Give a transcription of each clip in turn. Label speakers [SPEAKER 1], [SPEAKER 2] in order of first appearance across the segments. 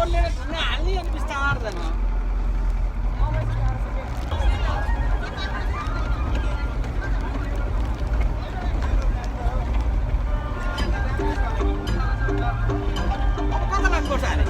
[SPEAKER 1] ओर्लेर ढुङ्गा हाल्ने अनि बिस्तार्दैन कता लाग्नुपर्छ अरे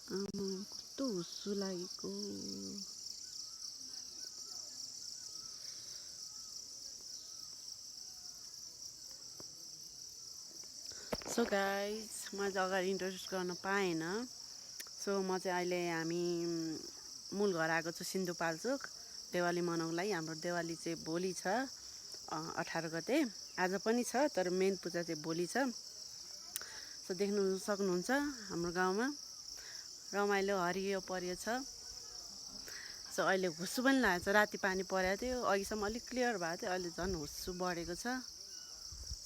[SPEAKER 2] कस्तो हुस्सु लागेको सो गाइज म चाहिँ अगाडि इन्ट्रोड्युस गर्न पाएन सो म चाहिँ अहिले हामी मूल घर आएको छु सिन्धुपाल्चोक देवाली मनाउनको लागि हाम्रो देवाली चाहिँ भोलि छ 18 गते आज पनि छ तर मेन पूजा चाहिँ भोलि छ सो देख्नु सक्नुहुन्छ हाम्रो गाउँमा रमाइलो हरियो परियो छ सो अहिले हुस्सु पनि लागेको छ राति पानी परेको थियो अघिसम्म अलिक क्लियर भएको थियो अहिले झन् हुस्सु बढेको छ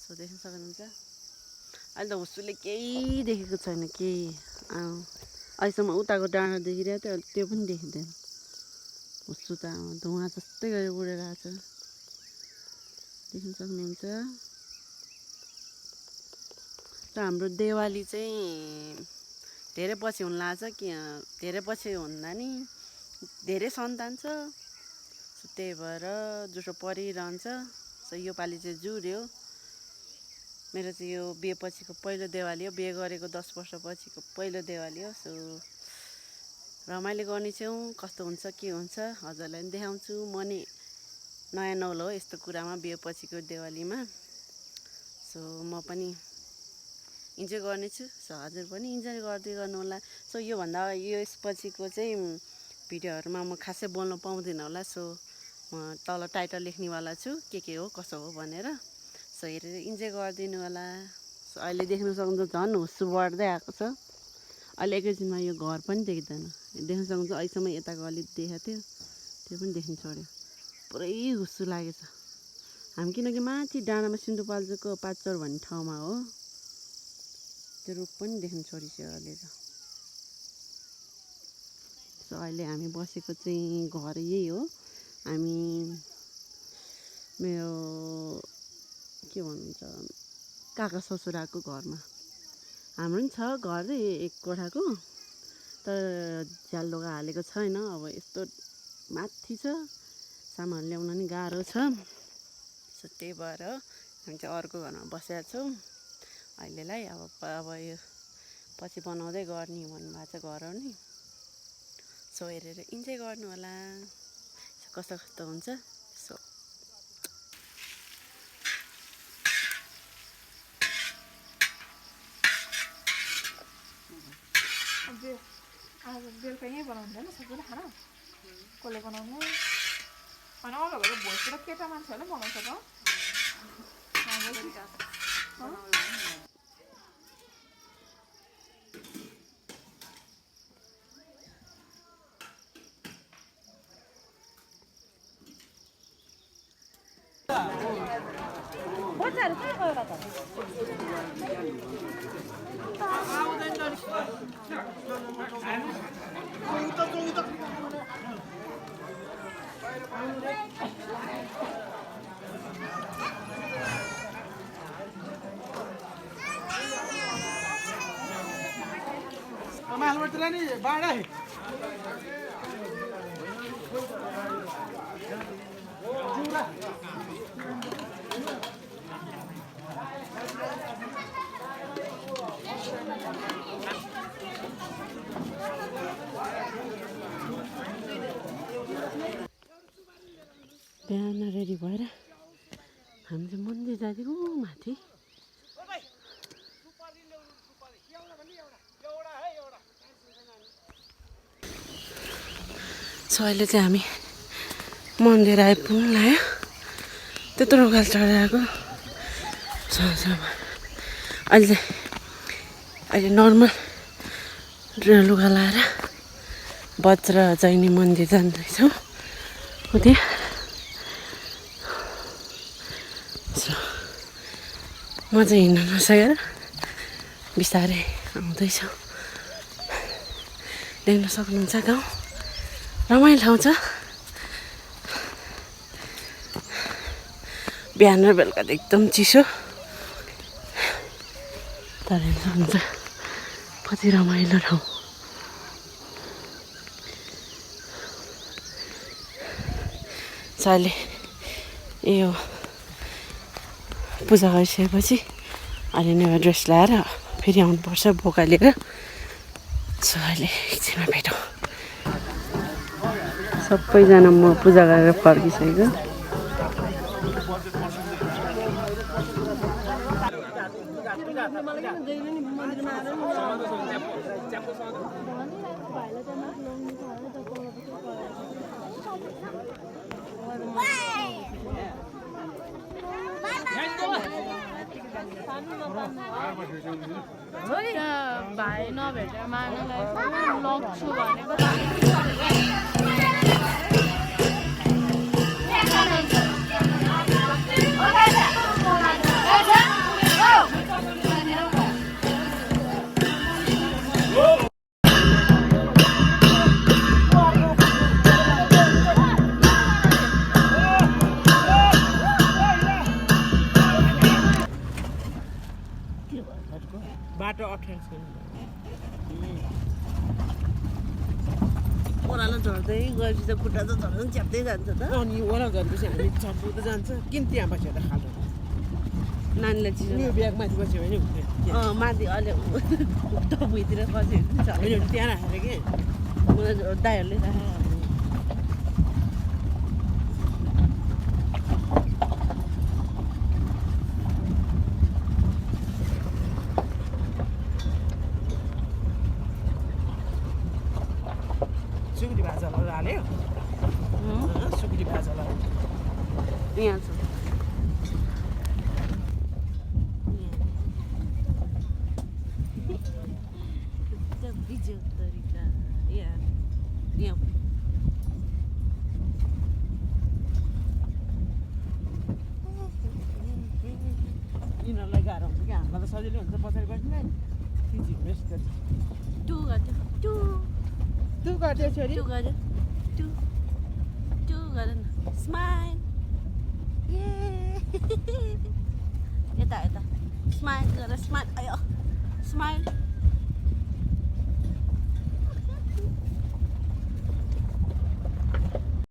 [SPEAKER 2] सो देख्न सक्नुहुन्छ अहिले त हुस्सुले केही देखेको छैन केही अहिलेसम्म उताको डाँडा देखिरहेको थियो अहिले त्यो पनि देखिँदैन हुस्सु त धुवा जस्तै गरी उडेर आएको छ देख्न सक्नुहुन्छ र हाम्रो देवाली चाहिँ धेरै पछि हुन लाग्छ कि धेरै पछि हुँदा नि धेरै सन्तान छ सो त्यही भएर जुठो परिरहन्छ सो योपालि चाहिँ जुर्यो मेरो चाहिँ यो बिहे पछिको पहिलो देवाली हो बिहे गरेको 10 वर्ष पछिको पहिलो देवाली हो सो रमाइलो गर्ने छौँ कस्तो हुन्छ के हुन्छ हजुरलाई पनि देखाउँछु म नि नयाँ नौलो हो यस्तो कुरामा बिहे पछिको देवालीमा सो म पनि इन्जोय गर्नेछु सो हजुर पनि इन्जोय गर्दै गर्नु होला सो योभन्दा यसपछिको चाहिँ भिडियोहरूमा म खासै बोल्न पाउँदिनँ होला सो म तल टाइटल लेख्नेवाला छु के हो कसो हो भनेर सो हेरेर इन्जोय गरिदिनु होला सो अहिले देख्न सक्नुहुन्छ झन् हुस्सु बढ्दै आएको छ अहिले एकैछिनमा यो घर पनि देख्दैन देख्न सक्नुहुन्छ अहिलेसम्म यताको अलिक देखाएको थियो त्यो पनि देख्न छोड्यो पुरै हुस्सु लागेछ हामी किनकि माथि डाँडामा सिन्धुपाल्चोकको पाँचचौर भन्ने ठाउँमा हो त्यो रुख पनि देख्न छोडिसक्यो अहिले त सो अहिले हामी बसेको चाहिँ घर यही हो हामी मेरो के भन्नुहुन्छ काका ससुराको घरमा हाम्रो पनि छ घर एक कोठाको तर झ्यालडोगा हालेको छैन अब यस्तो माथि छ सामान ल्याउन नि गाह्रो छ सो त्यही भएर हामी चाहिँ अर्को घरमा बसेका छौँ अहिलेलाई अब यो पछि बनाउँदै गर्ने भन्नुभएको छ घरहरू नि सो हेरेर इन्जोय गर्नु होला कस्तो कस्तो हुन्छ सो
[SPEAKER 3] आज बेलुका यहीँ बनाउनु होइन सबैले खाना कसले बनाउनु होइन अरू भएर भोजतिर केटा मान्छेहरूले बनाउँछ त बच्चाहरू कहाँ गयो र त
[SPEAKER 1] मालबाट नि बाडा
[SPEAKER 2] बिहान रेडी भएर हामी चाहिँ मन्दिर जाँदैको माथि सो अहिले चाहिँ हामी मन्दिर आइपुग्नु लाग्यो त्यत्रो उकालो चढेर आएको अहिले नर्मल लुगा लाएर वज्र जैनी मन्दिर जाँदैछौँ उतै म चाहिँ हिँड्न नसकेर बिस्तारै आउँदैछु देख्न सक्नुहुन्छ गाउँ रमाइलो ठाउँ छ बिहान र बेलुका त एकदम चिसो तर हेर्न सक्नुहुन्छ कति रमाइलो ठाउँ अहिले यो पूजा गरिसकेपछि अहिले नयाँ ड्रेस लगाएर फेरि आउनुपर्छ बोका लिएर सो अहिले एकछिनमा भेटौँ सबैजना म पूजा गरेर फर्किसकेको
[SPEAKER 4] भाइ नभेटेर माग्नुलाई लग्छु भनेको
[SPEAKER 1] बाटो अप्ठ्यारो छैन
[SPEAKER 2] ओह्रालो झर्दै गएपछि त खुट्टा त झर्नु च्याप्दै जान्छ त
[SPEAKER 1] अनि ओह्रालो झरेपछि हामी चप्पुँदै जान्छ किन त्यहाँ बसेर खाल्छ
[SPEAKER 2] नानीलाई चिसो
[SPEAKER 1] यो ब्याग माथि बस्यो भने हुन्थ्यो
[SPEAKER 2] माथि अहिले भुइँतिर बस्यो भने
[SPEAKER 1] होइन त्यहाँ राखेर कि
[SPEAKER 2] दाईहरूले राखेर
[SPEAKER 1] सुकुटी भाजाहरू हाल्यो सुकुटी भाजाहरू
[SPEAKER 2] यहाँ छ तरिका यहाँ
[SPEAKER 1] यिनीहरूलाई गाह्रो हुन्छ कि हामीलाई त सजिलो हुन्छ पछाडि बस्ने
[SPEAKER 2] टु गर्छ टु
[SPEAKER 1] तँ गर्थ्यौ छोरी
[SPEAKER 2] टु गर टु टु गर न स्माइल यता यता स्माइल गर स्माइल आयो स्माइल